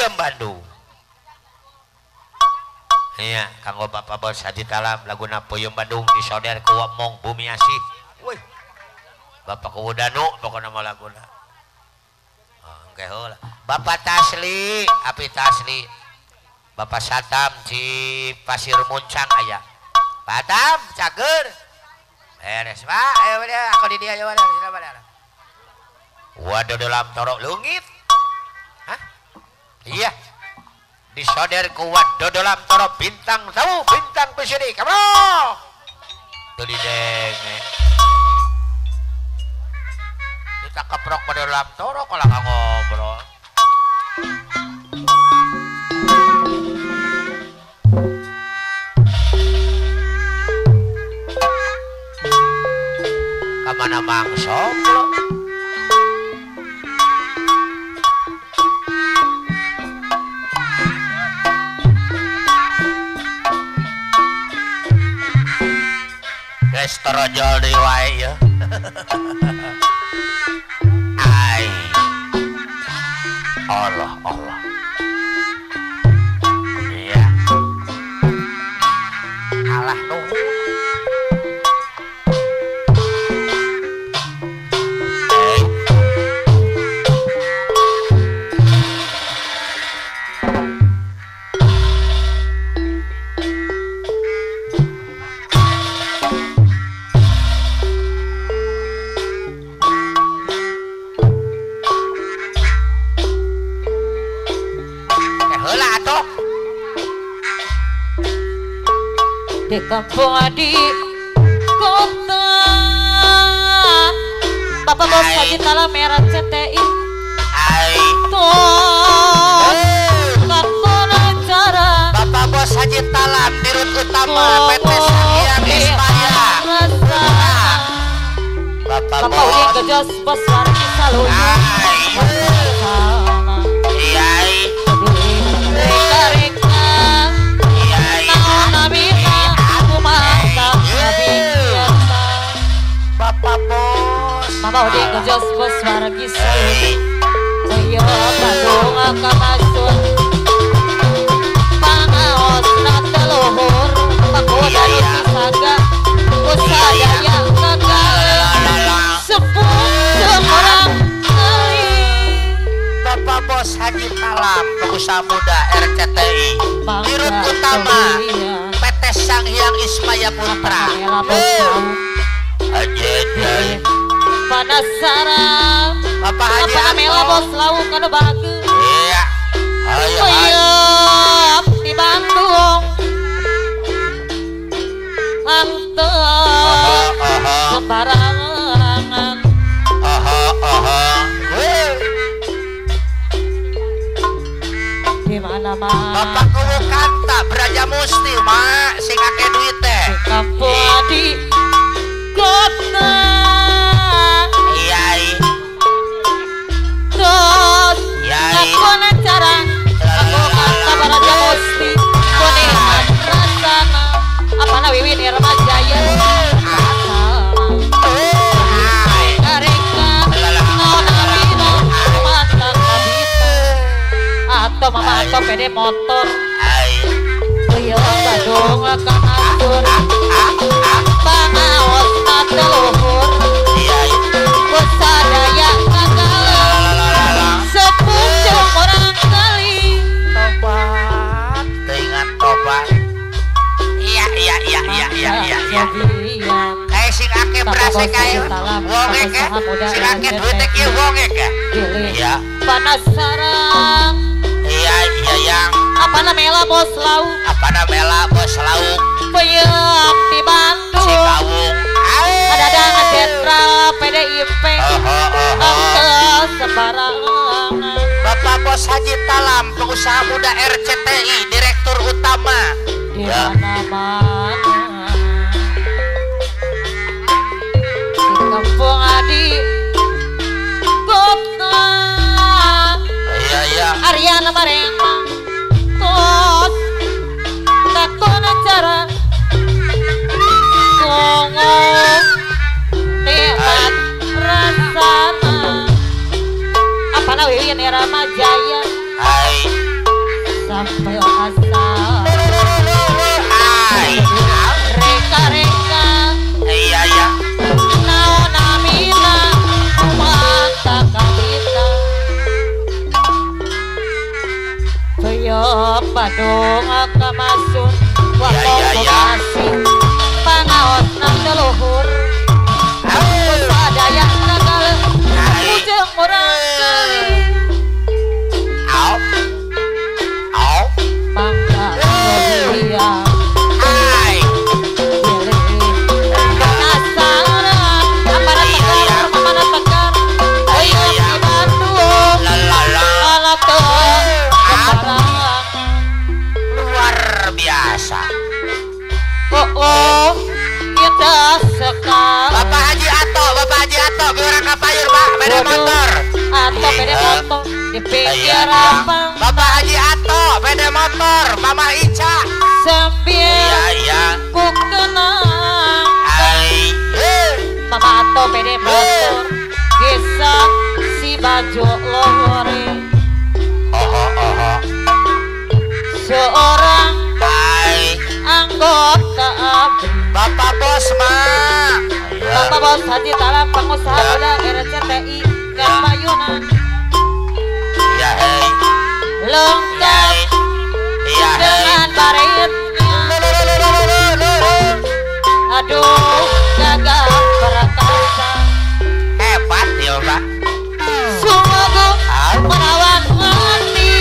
Puyem Bandung. Iya, kanggo Bapak Bos Haji Talam laguna Puyem Bandung disoder ku Wamong Bumi Asih. Wih. Bapak Kuwudanu pokona mah laguna. Oh, engke heula. Bapak Tasli, api Tasli. Bapak Satam di Pasir Muncang aya. Pak Tam cager. Beres Pak, ayo aku di dia ayo. Waduh dalam torok lungit. Hah? Iya. Disoder kuat dodolam toro bintang tahu bintang pesiri. Kamu. Tuh didenge. Kita keprok pada dalam toro kalau nggak ngobrol. Kamana mangso lo? Geus torojol deui wae ya. Ai. Allah Allah. Iya. Alah nuhun. Di kampung di kota Bapak Bos Haji Talam merah CTI tos lakon acara Bapak Bos Haji Talam Dirut Utama PT Sanghyang Ismaya. Bapak Bos Gejos Bos Wargi Salun. Bapak Bos Mama Udin Gejos Bos Wargi Salun. Oyo Bandung kamasuk pangaos nate luhur pakoda saga usadaya gagal sepuh seorang kali. Bapak Bos Haji Talam pengusaha muda RCTI Dirut Utama PT Sanghyang Ismaya Putra. Penasaran Bapak Haji Apa Amela Bos Lauk anu bagus. Iya. Ayo ayo di Bandung antep sembarangan. Di mana-mana Bapak Kuwu Kanta Braja Musti mak sing akeh duit teh. Di kampung di kota. Iya. Terus lakon acara aku kata Braja Musti kuningan rasana apa na Wiwin Irma Jaya atau mama atau PD motor. Ayo Bandung akan atur pangaos ateluhur usadaya gagal sepuh orang kali. Tobat teingat tobat. Iya iya iya iya iya iya iya. Kae sing akeh berase kae wonge ke sing akeh duite ki wonge ke. Iya. Penasaran. Iya iya yang apa namela Bos Lauk. Apa namela Bos Lauk. Peyem di Bandung. Cikawung. Ada dangan jenderal PDIP. Sembarangan. Bapak Bos Haji Talam pengusaha muda RCTI Direktur Utama. Di mana-mana di kampung adi kota. Iya iya. Ariana Marema tos takon acara kongo nikmat rasana apa na Wiwin Rama Jaya. Hai. Bandung kamasun Wong kasih pangaos nang leluhur sadaya nakal ujung murang kali mangga dia oh, kita sekali. Bapak Haji Ato, Bapak Haji Ato, orang kapayur Pak, beda motor. Ato beda motor di pinggir lapang. Bapak Haji Ato, beda motor, Mama Ica. Sambil ku kenang. Mama Ato beda motor, kisah si baju lore. Seorang anggota ABRI. Bapak Bos Ma. Bapak Bos Haji Talam pengusaha muda RCTI Kapayunan. Ya hei. Lengkap dengan baretnya. Aduh gagah perkasa. Hebat ya Pak. Sungguh menawan hati.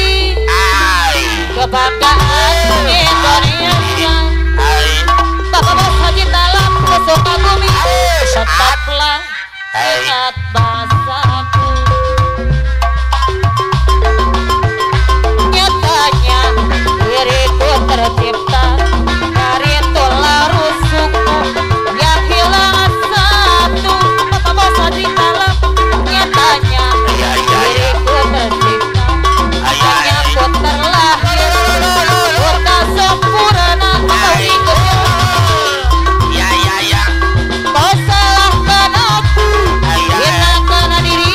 Kebanggaan Indonesia. Bapak Bos Haji Talam Sukabumi, tetaplah ingat bahasaku. Nyatanya diriku tercipta dari tulang rusukku yang hilang satu. Bapak Bos Haji Talam, nyatanya diriku tercipta, hanya ku terlahir ku tak sempurna atau ikut. Kau salahkan aku, hilangkan diri.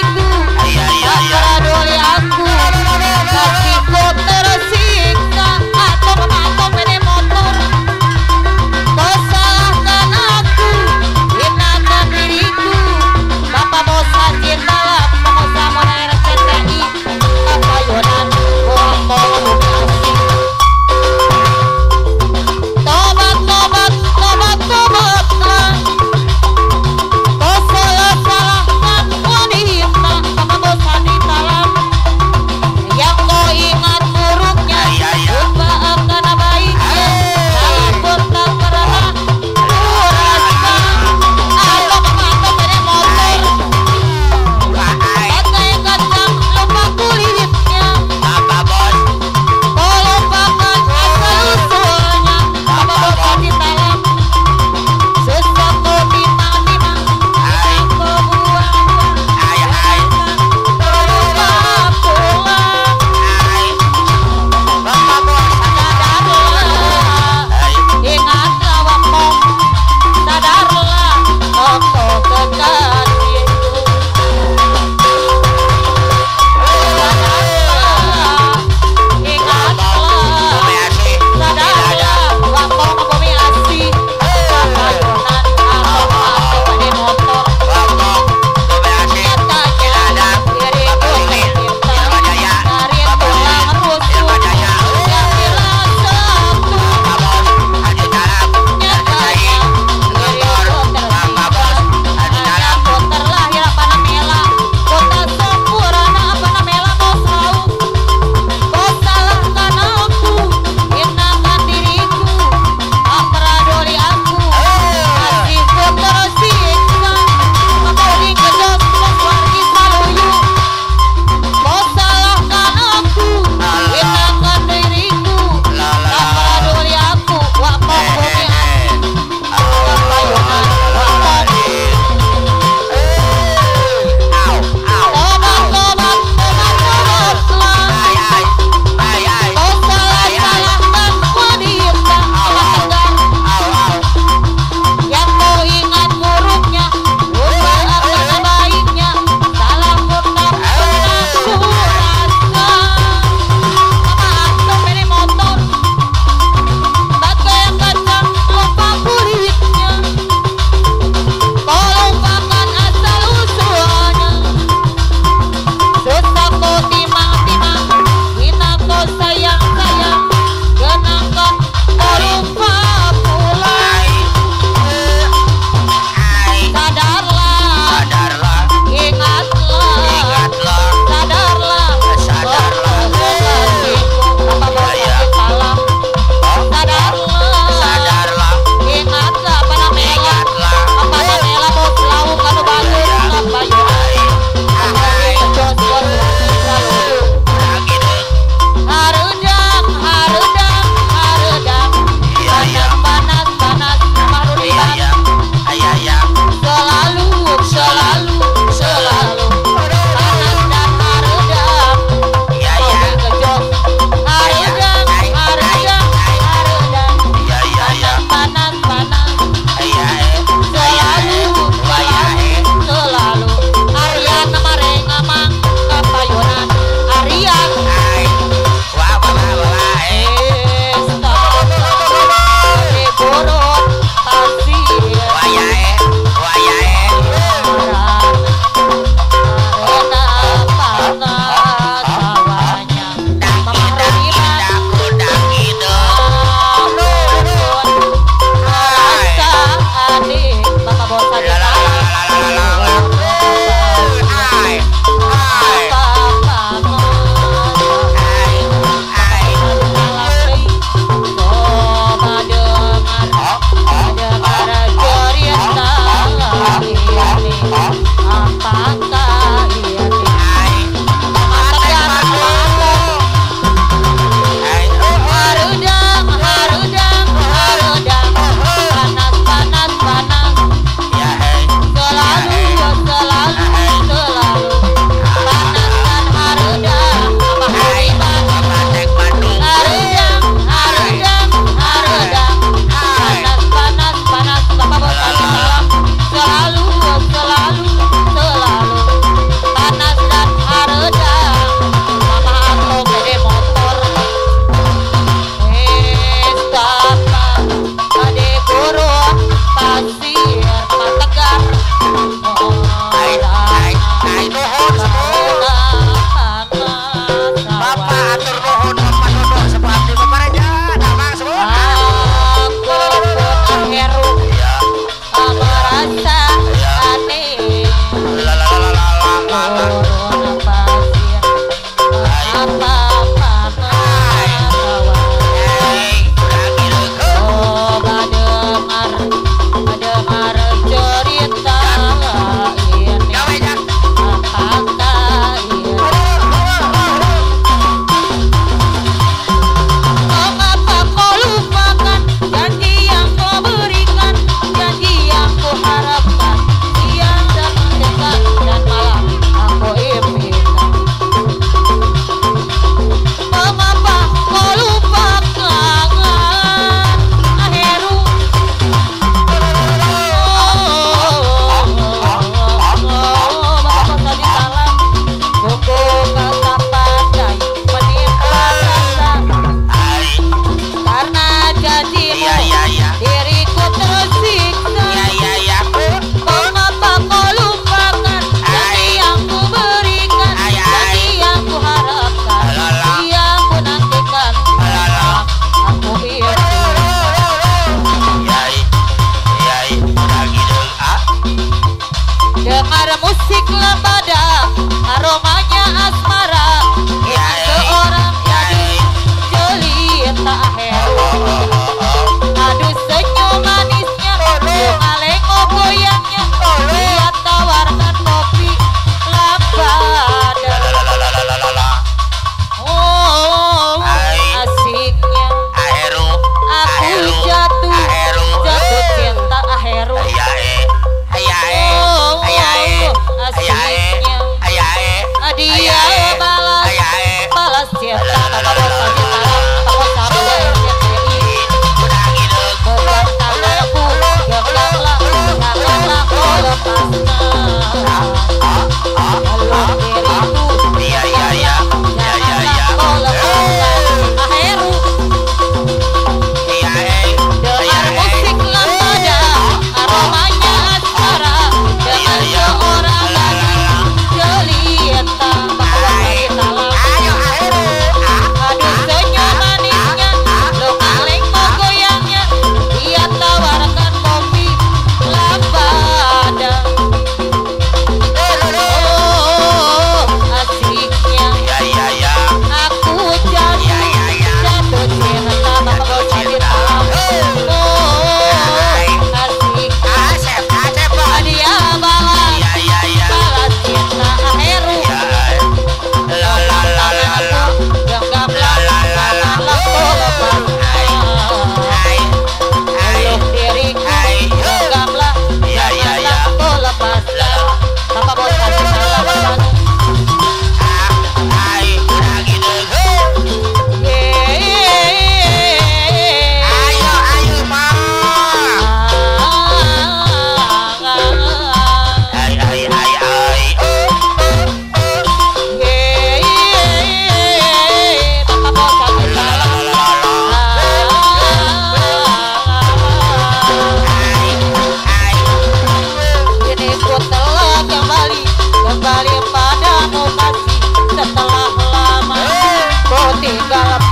Tinggal.